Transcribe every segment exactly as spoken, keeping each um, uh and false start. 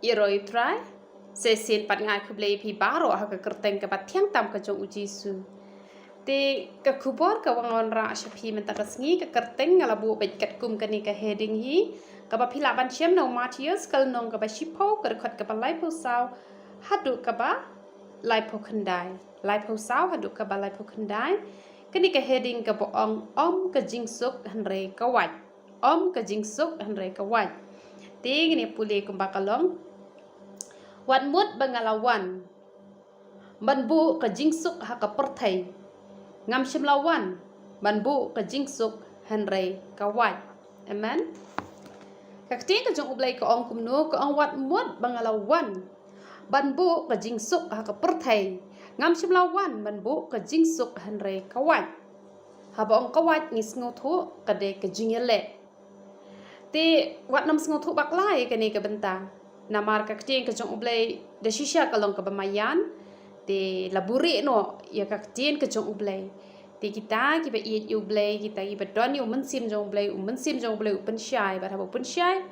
Ïaroh ïa u Trai. Sa shisien pat nga ai khublei ïa phi baroh ha ka kyrteng kaba thiang tam ka jong u Jisu. Te ka khubor kaba nga wanrah sha phi mynta ka sngi, ka kyrteng nga la buh beit katkum kane ka heading hi, kaba phi lah ban shem na u Mathaios ka lynnong kaba shiphew, ka dkhot kaba laiphew saw haduh kaba laiphew khyndai. Laiphew saw haduh kaba laiphew khyndai. Kane ka heading kaba ong, Ym ka jingsuk hynrei ka wait. Ym ka jingsuk hynrei ka wait. Te ngin ïa pule kumba ka long. Wat mut ba nga la wan ban buh ka jingsuk ha ka pyrthei. Ngam shym la wan ban buh ka jingsuk hynrei ka wait. Amen. Ka ktien ka jong U Blei ka ong kumno, ka ong, wat mut ba nga la wan ban buh ka jingsuk ha ka pyrthei. Ngam shym la wan ban buh ka jingsuk hynrei ka wait. Haba ong ka wait ngi sngewthuh ka dei ka jingïaleh. Te wat nym sngewthuh bakla ïa kane ka bynta. Namar ka ktien ka jong U Blei da shisha ka long kaba maïan. Te la buhrieh noh ïa ka ktien ka jong U Blei. Te kita kiba ïeit ïa U Blei, kita kiba don ïa u mynsiem jong U Blei, u mynsiem jong U Blei u pynshai, bad haba u pynshai,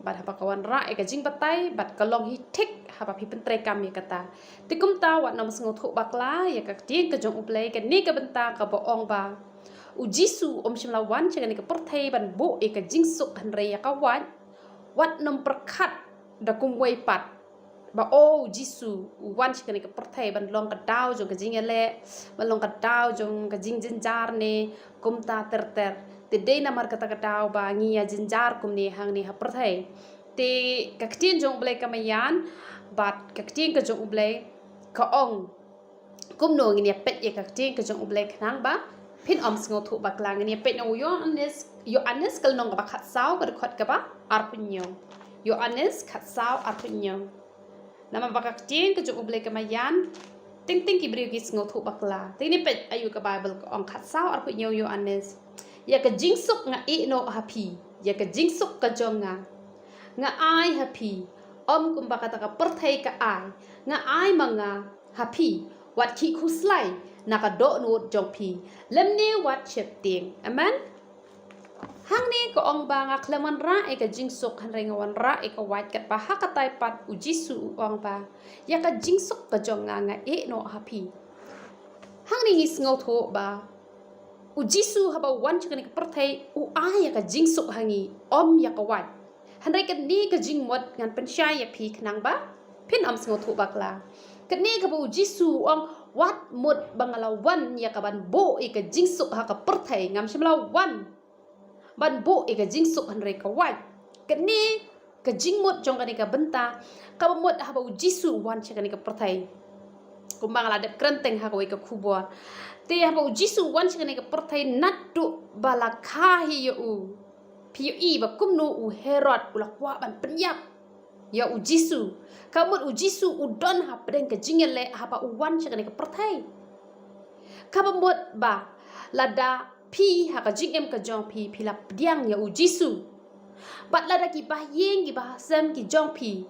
bad haba ka wanrah ïa ka jingbatai, bad ka long hi thik haba phi pyntreikam ïa kata. Te kumta wat nym sngewthuh bakla ïa ka ktien ka jong U Blei, kane ka bynta kaba ong ba u Jisu um shym la wan sha kane ka pyrthei ban buh ïa ka jingsuk hynrei ïa ka wait. Wat nym pyrkhat da kumwei pat ba, o, u Jisu u wan sha kane ka pyrthei ban long ka daw jong ka jingïaleh, ban long ka daw jong ka jingjynjar ne kumta ter ter. Te dei namar kata ka daw ba ngi ïa jynjar kumne hangne ha pyrthei. Te ka ktien jong U Blei ka maïan, bad ka ktien ka jong U Blei ka ong kumno. Ngin ïa peit ïa ka ktien ka jong U Blei khnang ba phin ym sngewthuh bakla. Ngin ïa peit na u Ïoannis, Ïoannis ka lynnong kaba khatsaw, ka dkhot kaba arphew hynñiew. Ïoannis khatsaw arphew hynñiew. Namar ba ka ktien ka jong U Blei ka maïan, teng teng ki briew ki sngewthuh bakla. Te ngin ïa peit aïu ka Baibl ka ong, khatsaw arphew hynñiew Ïoannis. Ïa ka jingsuk nga ïeh noh ha phi, ïa ka jingsuk ka jong nga nga ai ha phi. Ym kumba kata ka pyrthei ka ai, nga ai ma nga ha phi. Wat khih khuslai na ka dohnud jong phi, lymne wat sheptieng. Amen. Hangne ka ong ba nga khlem wanrah ïa ka jingsuk hynrei nga wanrah ïa ka wait, katba ha katai pat u Jisu u ong ba ïa ka jingsuk ka jong nga nga ïeh noh ha phi. Hangne ngi sngewthuh ba u Jisu haba u wan sha kane ka pyrthei u ai ïa ka jingsuk ha ngi, ym ïa ka wait. Hynrei kane ka jingmut ngan pynshai ïa phi khnang ba phin ym sngewthuh bakla. Kane kaba u Jisu u ong, wat mut ba nga la wan ïa ka ban buh ïa ka jingsuk ha ka pyrthei, ngam shym la wan ban buh ïa ka jingsuk hynrei ka wait. Kane ka jingmut jong kane ka bynta kaba mut haba u Jisu u wan sha kane ka pyrthei. Kumba nga la dep kren teng ha kawei ka khubor. Te haba u Jisu u wan sha kane ka pyrthei, naduh ba la kha hi ïa u, phi ïohi ba kumno u Herod u la kwah ban pynïap ïa u Jisu. Ka mut u Jisu u don hapdeng ka jingïaleh haba u wan sha kane ka pyrthei. Kaba mut ba lada phi ha ka jingim ka jong phi, phi la pdiang ïa u Jisu, bad lada ki bahaïing ki bahasem ki jong phi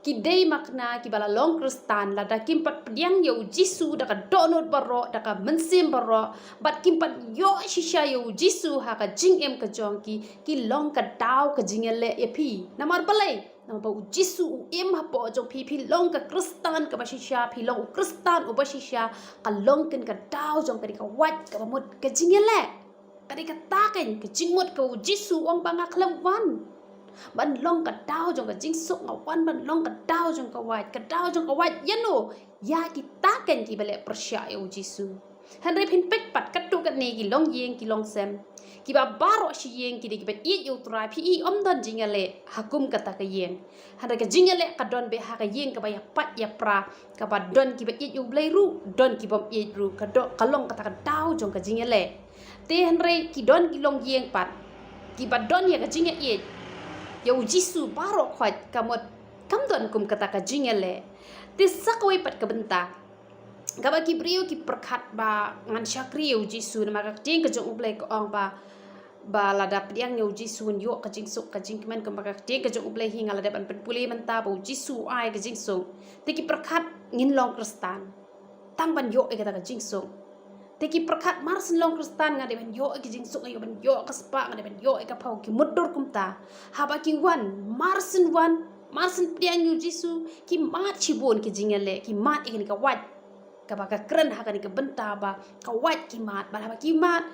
ki dei makna kiba la long Khristan, lada kim pat pdiang ïa u Jisu da ka dohnud baroh, da ka mynsiem baroh, bad kim pat ïoh shisha ïa u Jisu ha ka jingim ka jong ki, ki long ka daw ka jingïaleh ïa phi. Namar balei? Namar ba u Jisu u im hapoh jong phi, phi long ka Khristan kaba shisha, phi long u Khristan uba shisha, ka long kein ka daw jong kane ka wait kaba mut ka jingïaleh. Ka dei kata kein ka jingmut kaba u Jisu u ong ba nga khlem wan ban long ka daw jong ka jingsuk, nga wan ban long ka daw jong ka wait, ka daw jong ka wait. Ïano? Ïa kita kein kiba leh pyrshah ïa u Jisu. Hynrei phin peit pat katto katne ki longïing ki longsem, kiba baroh shi ïing ki dei kiba ïeit ïa u Trai, phi i ym don jingïaleh ha kum kata ka ïing. Hynrei ka jingïaleh ka don beit ha ka ïing kaba ïapait ïapra, kaba don kiba ïeit ïa u Blei ruh, don kibym ïeit ruh, ka do-, ka long kata ka daw jong ka jingïaleh. Te hynrei ki don ki longïing pat kiba don ïa ka jingïaieit ïa u Jisu baroh khoit, ka mut kam don kum kata ka jingïaleh. Te sa kawei pat ka bynta kaba ki briew ki pyrkhat ba ngan shakri ïa u Jisu, namar ka ktien ka jong u Blei ka ong ba, ba lada pdiang ïa u Jisu yn ïoh ka jingsuk ka jingkmen, kumba ka ktien ka jong u Blei hi nga la dep ban pynpule mynta ba u Jisu u ai ka jingsuk. Te ki pyrkhat ngin long Khristan tang ban ïoh ïa kata ka jingsuk. Te ki pyrkhat mar syn long Khristan nga dei ban ïoh ïa ka jingsuk, nga dei ban ïoh ka spah, nga dei ban ïoh ïa ka phew, ki mutdur kumta. Haba ki wan, mar syn wan, Mar shen pdiang ïa u Jisu, ki mad shibun ki jingïaleh, ki mad ïa kane ka wait. Kaba ka kren ha kane ka bynta ba ka wait ki mad, bad haba ki mad,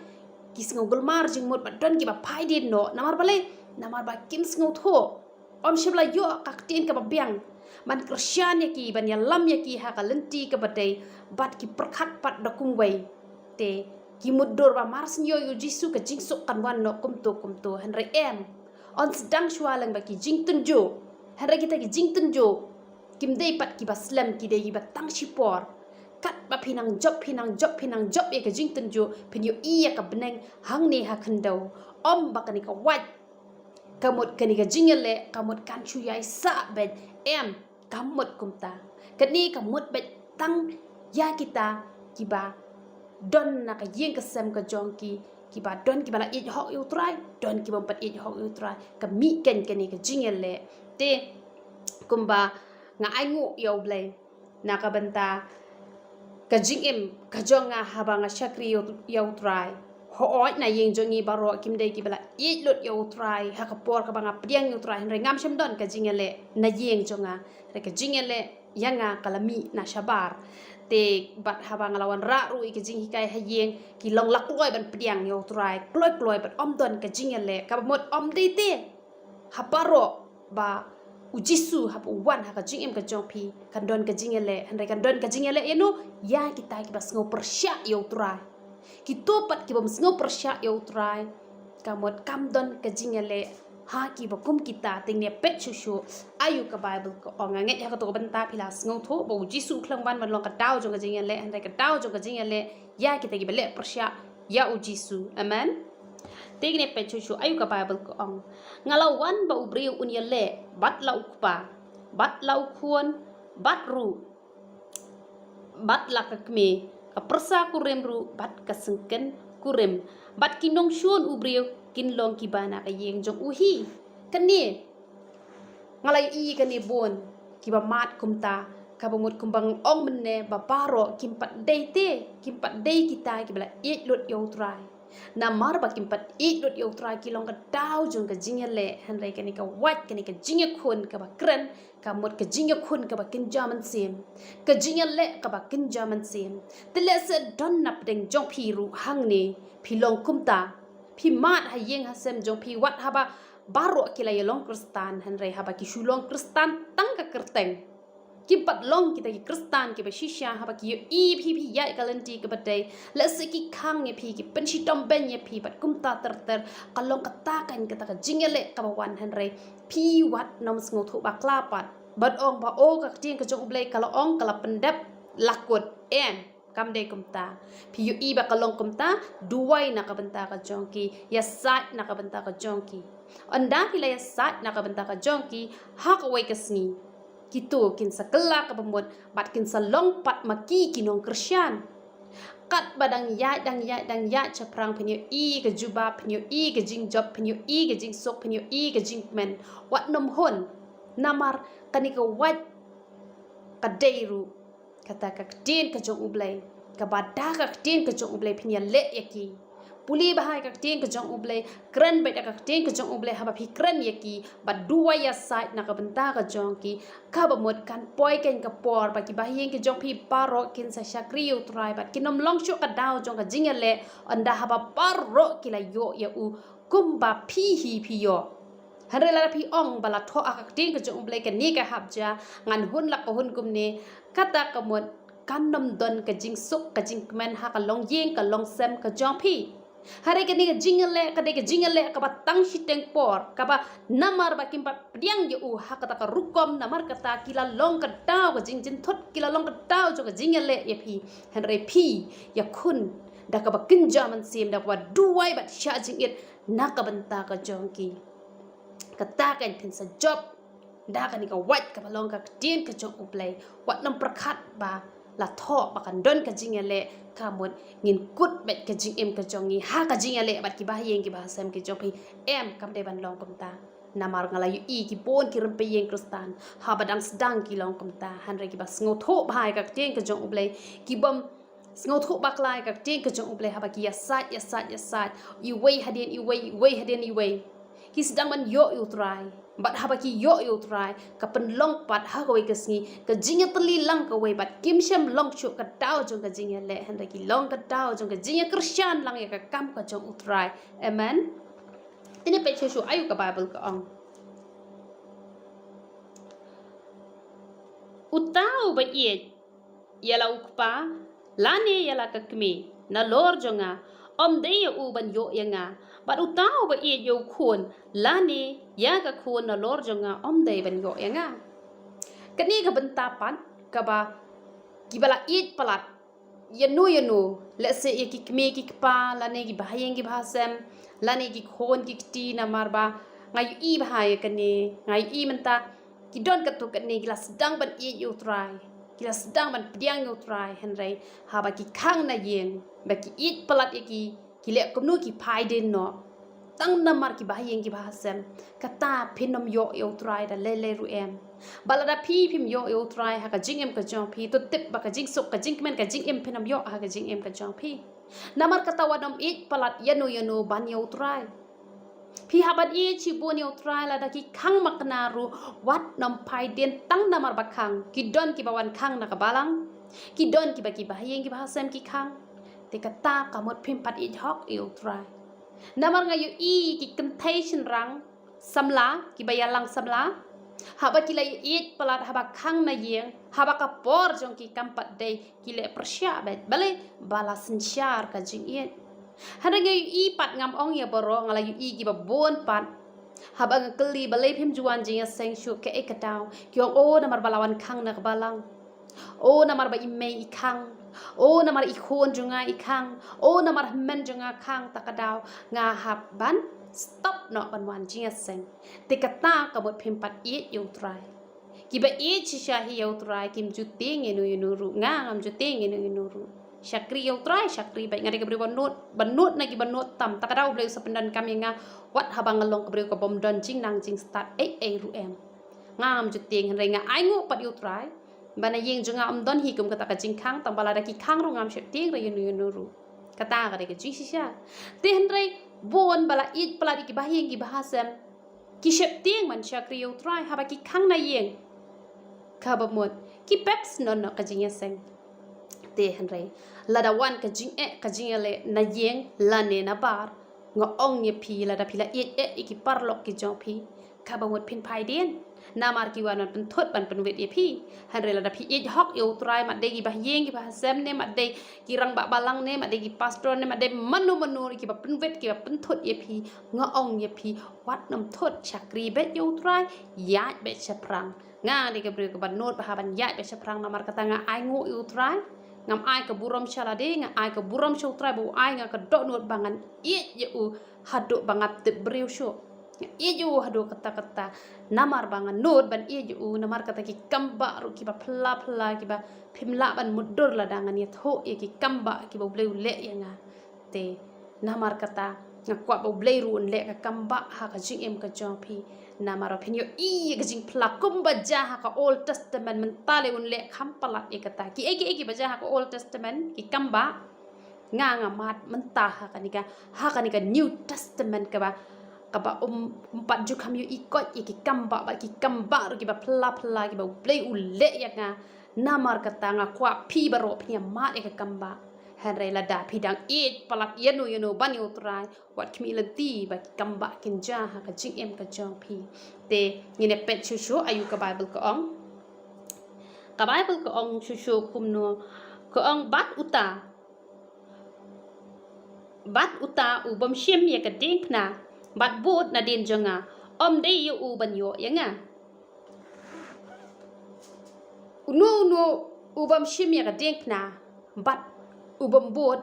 ki sngew gulmar jingmut bad don kiba phai dien noh, namar balei, namar ba kim sngewthuh. Ym shym la ïoh ka ktien kaba biang ban kyrshan ïa ki, ban ïalam ïa ki ha ka lynti kaba dei, bad ki pyrkhat pat da kumwei. Te ki mutdur ba mar shen ïoh ïa u Jisu ka jingsuk kan wan noh kumto kumto, hynrei em. Yn sdang shuwa lang bad ki jingtynjuh, hynrei kita ki jingtynjuh kim dei pat kiba slem, ki dei kiba tang shipor. Katba phi nang jop, phi nang jop, phi nang jop ïa ka jingtynjuh, phin ïohi ïa ka bneng hangne ha khyndew. Ym ba kane ka wait, ka mut kane ka jingïaleh, ka mut kan shu ïai sah beit, em, ka mut kumta. Kane ka mut beit tang ïa kita kiba don na ka ïing ka sem ka jong ki, kiba don kiba la ïeit hok ïa u Trai, don kiba ym pat ïeit hok ïa u Trai. Ka mih kein kane ka jingïaleh. Te kumba nga ainguh ïa u Blei na ka bynta ka jingim ka jong nga haba nga shakri ïa u, ïa u Trai. Hooid, na ïing jong ngi baroh kim dei kiba la ïeit lut ïa u Trai ha ka por kaba nga pdiang ïa u Trai, hynrei ngam shym don ka jingïaleh na ïing jong nga. Hynrei ka jingïaleh ïa nga ka la mih na shabar. Te bad haba nga la wanrah ruh ïa ka jinghikai ha ïing, ki long la kloi ban pdiang ïa u Trai, kloi kloi, bad ym don ka jingïaleh. Kaba mut ym dei te ha baroh ba u Jisu haba u wan ha ka jingim ka jong phi, kan don ka jingïaleh, hynrei kan don ka jingïaleh ïano? Ïa kita kiba sngew pyrshah ïa u Trai. Kito pat kibym sngew pyrshah ïa u Trai, ka mut kam don ka jingïaleh ha kiba kum kita. Te ngin ïa peit shuh shuh aïu ka Baibl ka ong. Nga ngeit ha kato ka bynta phi la sngewthuh ba u Jisu u khlem wan ban long ka daw jong ka jingïaleh, hynrei ka daw jong ka jingïaleh ïa kita kiba leh pyrshah ïa u Jisu. Amen. Te ngin ïa peit shuh shuh aïu ka Baibl ka ong. Nga la wan ba u briew un ïaleh bad la u kpa, bad la u khun, bad ruh bad la ka kmie, ka pyrsa kurim ruh bad ka syngken kurim, bad ki nongshun u briew kin long kiba na ka ïing jong u hi. Kane nga la ïohi kane bun kiba mad kumta, kaba mut kumba nga ong mynne ba baroh kim pat dei te, kim pat dei kita kiba la ïeit lut ïa u Trai. Namar ba kim pat ïeit lut ïa u Trai ki long ka daw jong ka jingïaleh, hynrei kane ka wait, kane ka jingïakhun kaba kren, ka mut ka jingïakhun kaba kynja mynsiem, ka jingïaleh kaba kynja mynsiem. Te lehse don na pdeng jong phi ruh hangne phi long kumta, phi mad ha ïing ha sem jong phi, wat haba baroh ki la ïalong Khristan, hynrei haba ki shu long Khristan tang ka kyrteng. Kim pat long kita ki Khristan kiba shisha. Haba ki ïohi phi, phi ïaid ka lynti kaba dei, lehse ki khang ïa phi, ki pynshitom beiñ ïa phi bad kumta ter ter. Ka long kata kein kata ka jingïaleh kaba wan, hynrei phi wat nym sngewthuh bakla pat bad ong ba, o, ka ktien ka jong U Blei ka la ong, ka la pyndep, la kut. Em, kam dei kumta. Phi ïohi ba ka long kumta, duwai na ka bynta ka jong ki, ïasaid na ka bynta ka jong ki. Ynda phi la ïasaid na ka bynta ka jong ki ha kawei ka sngi, kito kin sa kylla kaba mut bad kin sa long pat ma ki ki nongkyrshan. Katba dang ïaid, dang ïaid, dang ïaid shaphrang, phin ïohi ka jubab, phin ïohi ka jingjop, phin ïohi ka jingsuk, phin ïohi ka jingkmen. Wat nym hun, namar kane ka wait ka dei ruh kata ka ktien ka jong U Blei, kaba da ka ktien ka jong U Blei phin ïaleh ïa ki. Pule bha ïa ka ktien ka jong U Blei, kren beit da ka ktien ka jong U Blei haba phi kren ïa ki, bad duwai, ïasaid na ka bynta ka jong ki. Kaba mut kan poi kein ka por ba ki bahaïing ki jong phi baroh kin sa shakri ïa U Trai bad kin nym long shuh ka daw jong ka jingïaleh, ynda haba baroh ki la ïoh ïa u kumba phi hi phi ïoh. Hynrei lada phi ong ba la thoh ha ka ktien ka jong U Blei kane ka hap ja, ngan hun la ka hun kumne, kata ka mut kan nym don ka jingsuk ka jingkmen ha ka longïing ka longsem ka jong phi. Hynrei kane ka jingïaleh ka dei ka jingïaleh kaba tang shiteng por, kaba namar ba kim pat pdiang ïa u ha kata ka rukom, namar kata ki la long ka daw ka jingjynthut, ki la long ka daw jong ka jingïaleh ïa phi. Hynrei phi ïakhun da kaba kynja mynsiem, da kaba duwai bad shah jingit na ka bynta ka jong ki. Kata kein phin sa jop da kane ka wait kaba long ka ktien ka jong U Blei. Wat nym pyrkhat ba la thoh ba kan don ka jingïaleh, ka mut ngin kut beit ka jingim ka jong ngi ha ka jingïaleh bad ki bahaïing ki bahasem ki jong phi. Em, kam dei ban long kumta. Namar nga la ïohi ki bun ki rympei ïing Khristan haba dang sdang ki long kumta, hynrei kiba sngewthuh bha ïa ka ktien ka jong U Blei, kibym sngewthuh bakla ïa ka ktien ka jong U Blei, haba ki ïasaid, ïasaid, ïasaid, iwei hadien iwei, iwei hadien iwei, ki sdang ban ïoh ïa u Trai. Bad haba ki ïoh ïa u Trai, ka pynlong pat ha kawei ka sngi ka jingïatylli lang kawei, bad kim shym long shuh ka daw jong ka jingïaleh, hynrei ki long ka daw jong ka jingïakyrshan lang ïa ka kam ka jong u Trai. Amen. Te ngin peit shuh shuh aïu ka Baibl ka ong. Uta uba ïeit ïa la u kpa lane ïa la ka kmie nalor jong nga, ym dei ïa u ban ïoh ïa nga. Bad uta uba ïeit ïa u khun lane ïa ka khun nalor jong nga, ym dei ban ïoh ïa nga. Kane ka bynta pat kaba kiba la ïeit palat ïano ïano, lehse ïa ki kmie ki kpa lane ki bahaïing ki bahasem lane ki khun ki kti, namar ba nga ïohi bha ïa kane, nga ïohi mynta ki don katto katne ki la sdang ban ïeit ïa u Trai, ki la sdang ban pdiang ïa u Trai, hynrei haba ki khang na ïing ba ki ïeit palat ïa ki, ki leh kumno? Ki phai dien noh. Tang namar ki bahaïing ki bahasem. Kata phin ym ïoh ïa u Trai da lei lei ruh em. Ba lada phi phim ïoh ïa u Trai ha ka jingim ka jong phi, to tip ba ka jingsuk ka jingkmen ka jingim phin ym ïoh ha ka jingim ka jong phi. Namar kata wat nym ïeit palat ïano ïano ban ïa u Trai. Phi hap ban ïeit shibun ïa u Trai, lada ki khang makna ruh wat nym phai dien tang namar ba khang. Ki don kiba wan khang na ka balang. Ki don kiba ki bahaïing ki bahasem ki khang. Te kata ka mut phim pat ïeit hok ïa u Trai. Namar nga ïohi ki kynthei shynrang samla, kiba ïalang samla, haba ki la ïeit palat, haba khang na ïing, haba ka por jong ki kam pat dei, ki leh pyrshah beit, balei? Ba la synshar ka jingïeit. Hynrei nga ïohi pat, ngam ong ïa baroh, nga la ïohi kiba bun pat. Haba nga kylli balei phim ju wan jingïaseng shuh, kaei ka daw, ki ong, o, namar ba la wan khang na ka balang. O, namar ba i mei i khang. O, namar i khun jong nga i khang. O, namar hynmen jong nga khang, ta ka daw nga hap ban stop noh ban wan jingïaseng. Te kata ka mut phim pat ïeit ïa u Trai. Kiba ïeit shisha hi ïa u Trai kim ju tieng ïano ïano ruh, nga ngam ju tieng ïano ïano ruh. Shakri ïa u Trai, shakri beit. Nga dei ka briew ba nud, ba nud na kiba nud tam. Ta ka daw U Blei u sa pyndonkam ïa nga wat haba nga long ka briew ka bym don jingnang jingstad ei ei ruh em. Nga ngam ju tieng, hynrei nga ainguh pat ïa u Trai ba na ïing jong nga ym don hi kum kata ka jingkhang, tang ba lada ki khang ruh ngam sheptieng re ïano ïano ruh. Kata ka dei ka jingshisha. Te hynrei bun ba la ïeit palat ïa ki bahaïing ki bahasem, ki sheptieng ban shakri ïa u Trai haba ki khang na ïing. Kaba mut ki pep snon noh ka jingïaseng. Te hynrei lada wan ka jingeh ka jingïaleh na ïing lane na bar, nga ong ïa phi, lada phi la ïeit eh ïa ki paralok ki jong phi, kaba mut phin phai dien. Namar ki wan ban pynthut ban pynwit ïa phi. Hynrei lada phi ïeit hok ïa u Trai, mat dei ki bahaïing ki bahasem ne mat dei ki rangbah balang ne mat dei ki pastor ne mat dei mano mano kiba pynwit kiba pynthut ïa phi, nga ong ïa phi, wat nym thut, shakri beit ïa u Trai, ïaid beit shaphrang. Nga dei ka briew kaba nud bha ban ïaid beit shaphrang, namar kata nga ainguh ïa u Trai. Ngam ai ka burom sha lade, nga ai ka burom sha u Trai ba u ai nga ka dohnud ba ngan ïeit ïa u haduh ba ngam tip briew shuh. Nga ïeit ïa u haduh katta katta. Namar ba nga nud ban ïeit ïa u, namar kata ki kam bah ruh kiba phylla phylla kiba phim lah ban mutdur lada ngan ïathuh ïa ki kam bah kiba U Blei u leh ïa nga. Te namar kata nga kwah ba U Blei ruh un leh ka kam bah ha ka jingim ka jong phi. Namar ba phin ïohi ïa ka jingphylla kumba jia ha ka Old Testament, mynta lei un leh kham palat ïa kata. Kiei kiei kiba jia ha ka Old Testament ki kam bah, nga nga mad mynta ha kane ka, ha kane ka New Testament kaba, kaba um, um pat ju kham ïohi koit ïa ki kam bah, ba ki kam bah ruh kiba phylla phylla kiba U Blei u leh ïa nga. Namar kata nga kwah phi baroh phin ïa mad ïa ka kam bah. Hynrei lada phi dang ïeit palat ïano ïano ban ïa u Trai, wat khmih lynti ba ki kam bah kin jia ha ka jingim ka jong phi. Te ngin ïa peit shuh shuh aïu ka Baibl ka ong. Ka Baibl ka ong shuh shuh kumno, ka ong, bad uta, bad uta u bym shim ïa ka diengphna bad bud nadien jong nga, ym dei ïa u ban ïoh ïa nga. Uno uno u bym shim ïa ka diengphna bad u bym bud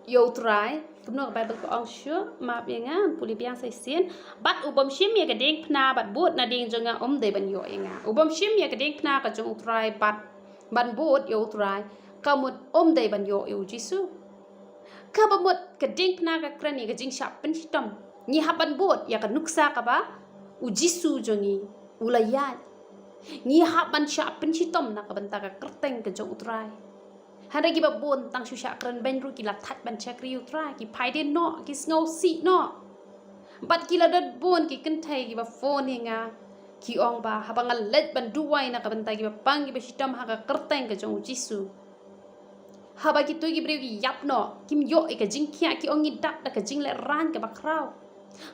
ïa u Trai. Kumno ka Baibl ka ong shuh, map ïa nga, pule biang sa shisien. Bad u bym shim ïa ka diengphna bad bud nadien jong nga, ym dei ban ïoh ïa nga. U bym shim ïa ka diengphna ka jong u Trai bad ban bud ïa u Trai, ka mut ym dei ban ïoh ïa u Jisu. Kaba mut ka diengphna ka kren ïa ka jingshah pynshitom. Ngi hap ban bud ïa ka nuksa kaba u Jisu jong ngi u la ïaid. Ngi hap ban shah pynshitom na ka bynta ka kyrteng ka jong u Trai. Hynrei kiba bun tang shu shah kren beiñ ruh ki la thait ban shakri ïa u Trai, ki phai dien noh, ki sngewsih noh. Bad ki la don bun ki kynthei kiba phone ïa nga, ki ong ba haba nga leit ban duwai na ka bynta kiba pang kiba shitom ha ka kyrteng ka jong u Jisu, haba kito ki briew ki ïap noh, kim ïoh ïa ka jingkhiah, ki ong ngi dap da ka jinglehrain kaba khraw.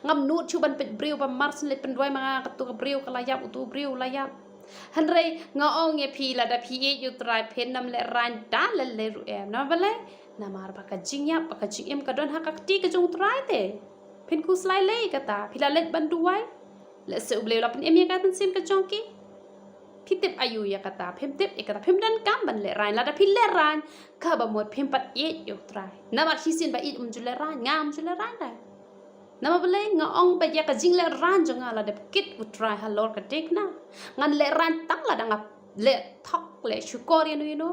Ngam nud shuh ban peit briew ba mar shen leit pynduwai ma nga, kato ka briew ka la ïap, uto u briew u la ïap. Hynrei nga ong ïa phi, lada phi ïeit ïa u Trai phin ym lehrain da lei lei ruh em. Namar balei? Namar ba ka jingïap, ba ka jingim ka don ha ka kti ka jong u Trai te. Phin khuslai lei kata, phi la leit ban duwai. Lehse U Blei u la pynim ïa ka mynsiem ka jong ki. Phi tip aïu ïa kata, phim tip ïa kata, phim donkam ban lehrain, lada phi lehrain, kaba mut phim pat ïeit ïa u Trai. Namar shisien ba ïeit um ju lehrain, nga um ju lehrain dei. Namar balei? Nga ong ba ïa ka jinglehrain jong nga la dep kit u Trai halor ka diengphna. Ngan lehrain tang lada nga leh thok leh shukor ïa no ïa no.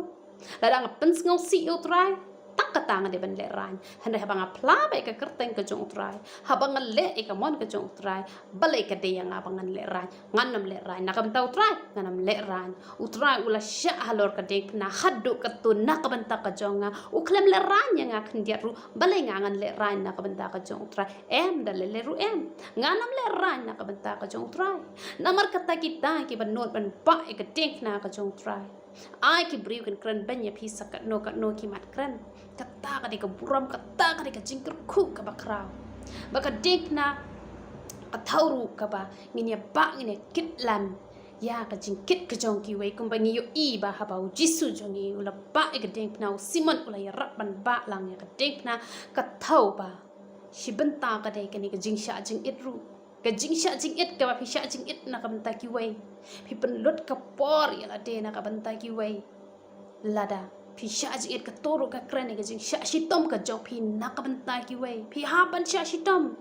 Lada nga pynsngewsih ïa u Trai, tang kata nga dei ban lehrain. Hynrei haba nga phla beit ïa ka kyrteng ka jong u Trai, haba nga leh ïa ka mon ka jong u Trai, balei ka dei ïa nga ba ngan lehrain? Ngan ym lehrain na ka bynta u Trai, ngan ym lehrain. U Trai u la shah halor ka diengphna haduh katto na ka bynta ka jong nga. U khlem lehrain ïa nga khyndiat ruh, balei nga ngan lehrain na ka bynta ka jong u Trai? Em, da lei lei ruh em. Ngan ym lehrain na ka bynta ka jong u Trai. Namar kata kita kiba nud ban bah ïa ka diengphna ka jong u Trai. Ai ki briew kin kren beiñ ïa phi sa katno katno ki mat kren. Kata ka dei ka burom, kata ka dei ka jingkyrkhu kaba khraw. Ba ka diengphna ka thaw ruh kaba ngin ïa bah, ngin ïa kit lam ïa ka jingkit ka jong kiwei, kumba ngi ïohi ba haba u Jisu jong ngi u la bah ïa ka diengphna, u Simon u la ïarap ban bah lang ïa ka diengphna, ka thaw ba shi bynta ka dei kane ka jingshah jingit ruh. Ka jingshah jingit kaba phi shah jingit na ka bynta kiwei. Phi pynlut ka por ïa lade na ka bynta kiwei. Lada phi shah jingit, kato ruh ka kren ïa ka jingshah shitom ka jong phi na ka bynta kiwei. Phi hap ban shah shitom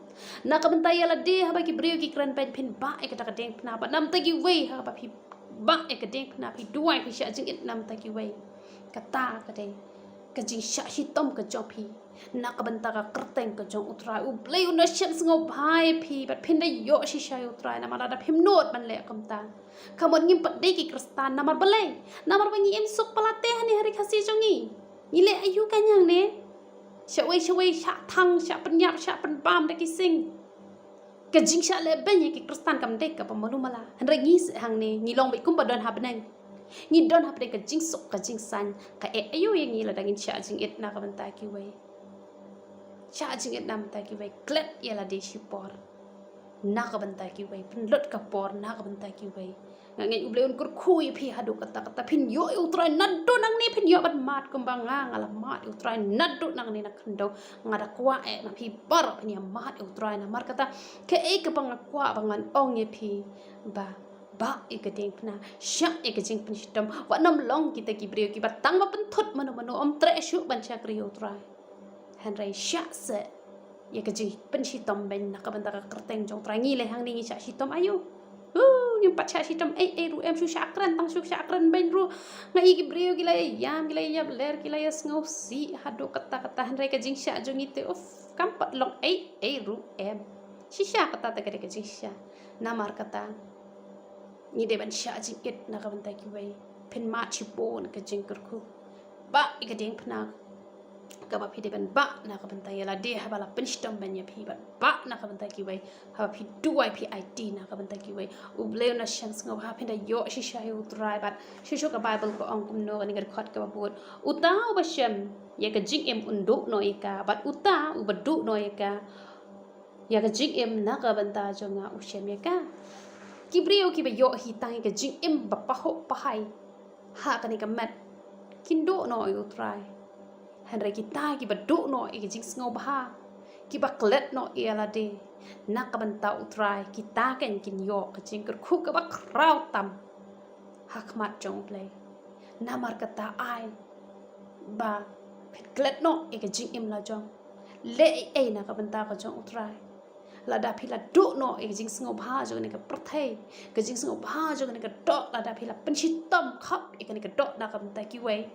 na ka bynta ïa lade, haba ki briew ki kren beiñ phin bah ïa kata ka diengphna, bad na ka bynta kiwei haba phi bah ïa ka diengphna, phi duwai, phi shah jingit na ka bynta kiwei. Kata ka dei ka jingshah shitom ka jong phi na ka bynta ka kyrteng ka jong u Trai. U Blei un da shem sngewbha ïa phi bad phin da ïoh shisha ïa u Trai, namar lada phim nud ban leh kumta, ka mut ngim pat dei ki Khristan. Namar balei? Namar ba ngi im suk palat te hangne ha ri Khasi jong ngi. Ngi leh aïu kein hangne? Shawei shawei shah thang, shah pynïap, shah pynbam da ki sing. Ka jingshah leh beiñ ïa ki Khristan kam dei kaba malu mala. Hynrei ngi seh hangne ngi long beit kumba don ha bneng. Ngi don ha bneng ka jingsuk ka jingsain. Ka eh aïu ïa ngi lada ngin shah jingit na ka bynta kiwei? Shah jingit na ka bynta kiwei, klet ïa lade shipor na ka bynta kiwei, pynlut ka por na ka bynta kiwei. Nga ngeit U Blei un kyrkhu ïa phi haduh katta katta, phin ïoh ïa u Trai naduh nangne, phin ïoh ban mad kumba nga, nga la mad ïa u Trai naduh nangne na khyndew. Nga da kwah eh na phi baroh phin ïa mad ïa u Trai. Namar kata, kaei kaba nga kwah ba ngan ong ïa phi, ba bah ïa ka diengphna, shah ïa ka jingpynshitom. Wat nym long kita ki briew kiba tang ba pynthut mano mano, ym treh shuh ban shakri ïa u Trai. Hynrei shah seh ïa ka jingpynshitom beiñ na ka bynta ka kyrteng jong u Trai. Ngi leh hangne ngi shah shitom aïu? Uh, ngim pat shah shitom ei ei ruh em. Shu shah kren, tang shu shah kren beiñ ruh. Nga i ki briew ki la ïa ïam, ki la ïa ïap ler, ki la ïa sngewsih haduh katta katta, hynrei ka jingshah jong ngi te, uf, kam pat long ei ei ruh em. Shisha kata te ka dei ka jingshah. Namar kata, ngi dei ban shah jingit na ka bynta kiwei. Phin mad shibun ka jingkyrkhu. Bah ïa ka diengphna kaba phi dei ban bah na ka bynta ïa lade haba la pynshitom beiñ ïa phi, bad bah na ka bynta kiwei haba phi duwai, phi aiti na ka bynta kiwei. U Blei un da shem sngewbha, phin da ïoh shisha ïa u Trai. Bad shuh shuh ka Baibl ka ong kumno, kane ka dkhot kaba bud: Uta uba shem ïa ka jingim un duh noh ïa ka, bad uta uba duh noh ïa ka, ïa ka jingim na ka bynta jong nga u shem ïa ka. Ki briew kiba ïoh hi tang ïa ka jingim ba pahuh pahai ha kane ka met, kin duh noh ïa u Trai. Hynrei kita kiba duh noh ïa ka jingsngewbha, kiba klet noh ïa lade na ka bynta u Trai, kita kein kin ïoh ka jingkyrkhu kaba khraw tam ha khmat jong u Blei. Namar kata ai ba phin klet noh ïa ka jingim la jong. Leh ei ei na ka bynta ka jong u Trai. Lada phi la duh noh ïa ka jingsngewbha jong kane ka pyrthei, ka jingsngewbha jong kane ka doh, lada phi la pynshitom khap ïa kane ka doh na ka bynta kiwei,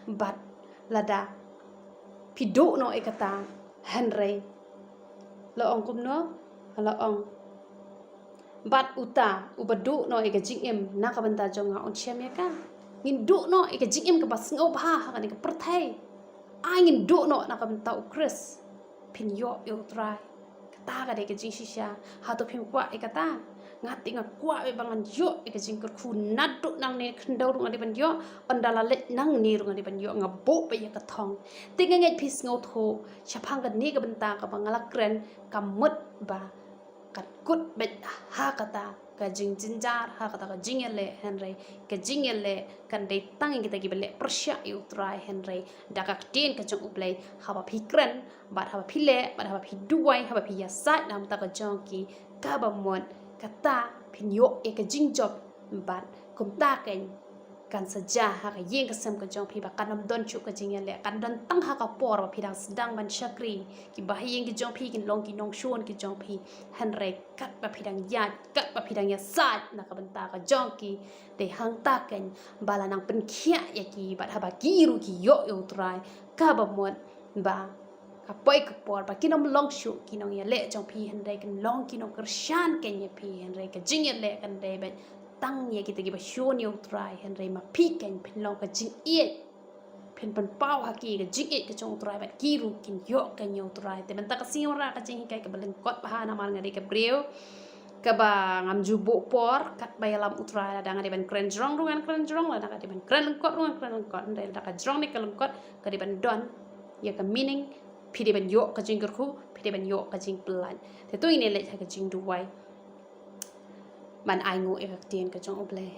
bad lada phi duh noh ïa kata, hynrei la ong kumno? La ong: Bad uta uba duh noh ïa ka jingim na ka bynta jong nga un shem ïa ka. Ngin duh noh ïa ka jingim kaba sngewbha ha kane ka pyrthei. Ai ngin duh noh na ka bynta u Khrist, phin ïoh ïa u Trai. Ka Kata ka dei ka jingshisha. Hato phim kwah ïa kata? Nga te nga kwah beit ba ngan ïoh ïa ka jingkyrkhu, naduh nangne khyndew ruh nga dei ban ïoh, ynda la leit nangne ruh nga dei ban ïoh, nga buh beit ïa ka thong. Te nga ngeit phi sngewthuh, shaphang kane ka bynta kaba nga la kren, ka mut ba kan kut beit ha kata ka jingjynjar, ha kata ka jingïaleh, hynrei ka jingïaleh kan dei tang ïa kita kiba leh pyrshah ïa U Trai, hynrei da ka ktien ka jong U Blei, haba phi kren, bad haba phi leh, bad haba phi duwai, haba phi ïasaid na ka bynta ka jong ki, kaba mut kata phin ïoh ïa ka jingjop, bad kumta keiñ kan sa jia ha ka ïing ka sem ka jong phi, ba kan ym don shuh ka jingïaleh, kan don tang ha ka por ba phi dang sdang ban shakri. Ki bahaïing ki jong phi kin long ki nongshun ki jong phi, hynrei katba phi dang ïaid, katba phi dang ïasaid na ka bynta ka jong ki, dei hangta keiñ ba la nang pynkhiah ïa ki, bad haba ki ruh ki ïoh ïa U Trai, kaba mut ba ka poi ka por ba kin ym long shuh ki nongïaleh jong phi, hynrei kin long ki nongkyrshan keiñ ïa phi, hynrei ka jingïaleh kan dei beit tang ïa kita kiba shun ïa U Trai, hynrei ma phi keiñ phin long ka jingïeit, phin pynpaw ha ki ka jingïeit ka jong U Trai, bad ki ruh kin ïoh keiñ ïa U Trai. Te mynta ka sngi wanrah ka jinghikai kaba lyngkot bha, namar nga dei ka briew kaba ngam ju buh por, katba ïalam U Trai, lada nga dei ban kren jrong ruh ngan kren jrong, lada nga dei ban kren lyngkot ruh ngan kren lyngkot, hynrei lada ka jrong ne ka lyngkot ka dei ban don ïa ka meaning, phi dei ban ïoh ka jingkyrkhu, phi dei ban ïoh ka jingpyllait. Te to ngin ïa leit ha ka jingduwai ban ai nguh ïa ka ktien ka jong U Blei.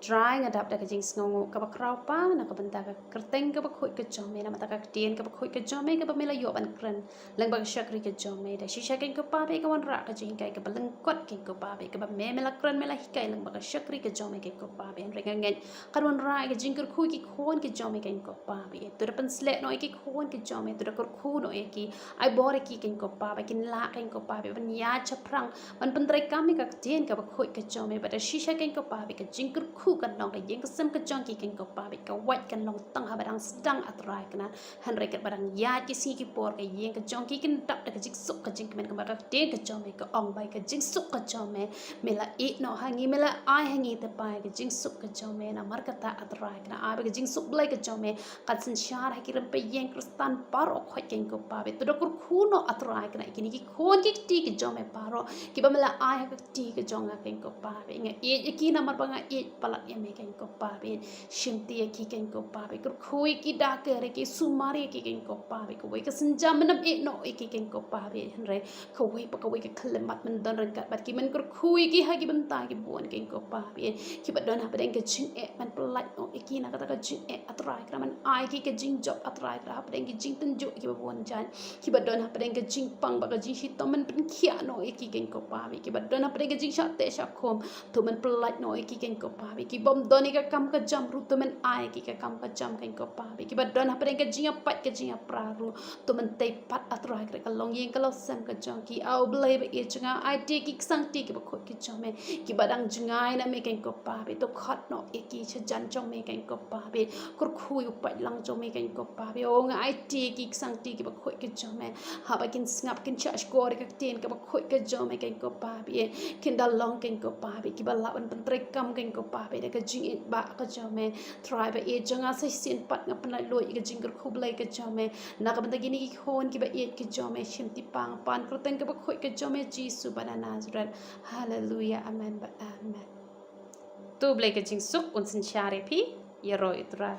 Trai, nga dap da ka jingsngewnguh kaba khraw pa na ka bynta ka kyrteng kaba khuid ka jong me, na ka bynta ka ktien kaba khuid ka jong me, kaba me la ïoh ban kren lyngba ka shakri ka jong me. Da shisha keiñ ko Pa, bad ka wanrah ka jinghikai kaba lyngkot keiñ ko Pa, bad kaba me, me la kren, me la hikai lyngba ka shakri ka jong me keiñ ko Pa, bad hynrei nga ngeit kan wanrah ïa ka jingkyrkhu ïa ki khun ki jong me keiñ ko Pa, bad to da pynsleh noh ïa ki khun ki jong me, to da kyrkhu noh ïa ki, ai bor ïa ki keiñ ko Pa, bad kin lah keiñ ko Pa, bad ban ïaid shaphrang ban pyntreikam ïa ka ktien kaba khuid ka jong me, bad da shisha keiñ ko Pa, bad ka jingkyrkhu kan long ka ïing ka sem ka jong ki keiñ ko Pa, bad ka wait kan long tang haba dang sdang, A Trai kane. Hynrei katba dang ïaid ki sngi ki por, ka ïing ka jong ki kan dap da ka jingsuk ka jingkmen, kumba ka ktien ka jong me ka ong ba ïa ka jingsuk ka jong me, me la ïeh noh ha ngi, me la ai ha ngi, te ba ïa ka jingsuk ka jong me, namar kata A Trai kane, ai ba ka jingsuk Blei ka jong me kan synshar ha ki rympei ïing Khristan baroh khoit keiñ ko Pa, bad to da kyrkhu noh A Trai kane, kine ki khun ki kti ki jong me baroh kiba me la ai ha ka kti ka jong nga keiñ ko Pa, bad nga ïeit ïa ki namar ba nga ïeit palat ïa me keiñ ko Pa, bad shimti ïa ki keiñ ko Pa, bad kyrkhu ïa ki, da ka ri ki, sumar ïa ki keiñ ko Pa, bad kawei ka sienjam men ym ïeh noh ïa ki keiñ ko Pa, bad hynrei kawei pa kawei ka khyllipmat men don ryngkat bad ki, men kyrkhu ïa ki ha ki bynta ki bun keiñ ko Pa, bad kiba don hapdeng ka jingeh men pyllait noh ïa ki na kata ka jingeh, A Trai kane, men ai ki ka jingjop, A Trai kane, hapdeng ki jingtynjuh kiba bun jait, kiba don hapdeng ka jingpang bad ka jingshitom, men pynkhiah noh ïa ki keiñ ko Pa, bad kiba don hapdeng ka jingshah teh shah khum, to men pyllait noh ïa ki keiñ ko Pa, bad ki bym don ïa ka kam ka jam ruh, to men ai ïa ki ka kam ka jam keiñ ko Pa, bad kiba don hapdeng ka jingïapait ka jingïapra ruh, to men tei pat, A Trai kane, ka longïing ka longsem ka jong ki. A U Blei ba ïeit jong nga, aiti ïa ki ksangti kiba khuid ki jong me, kiba dang jngai na me keiñ ko Pa, bad to khot noh ïa ki shajan jong me keiñ ko Pa, bad kyrkhu ïa u paitlang jong me keiñ ko Pa, bad o nga aiti ïa ki ksangti kiba khuid ki jong me, haba kin sngap kin shah shkor ïa ka ktien kaba khuid ka jong me keiñ ko Pa, bad kin da long keiñ ko Pa, bad kiba lah ban pyntreikam keiñ ko Pa, bad da ka jingïeit ba ka jong me. Trai ba ïeit jong nga, sa shisien pat nga pynlait luid ïa ka jingkyrkhu Blei ka jong me na ka bynta kine ki khun kiba ïeit ki jong me, shimti pa nga pan kyrteng kaba khuid ka jong me, Jisu ba na Nasareth. Haleluya, amen bad amen. To Blei ka jingsuk un synshar ïa phi, ïaroh ïa U Trai.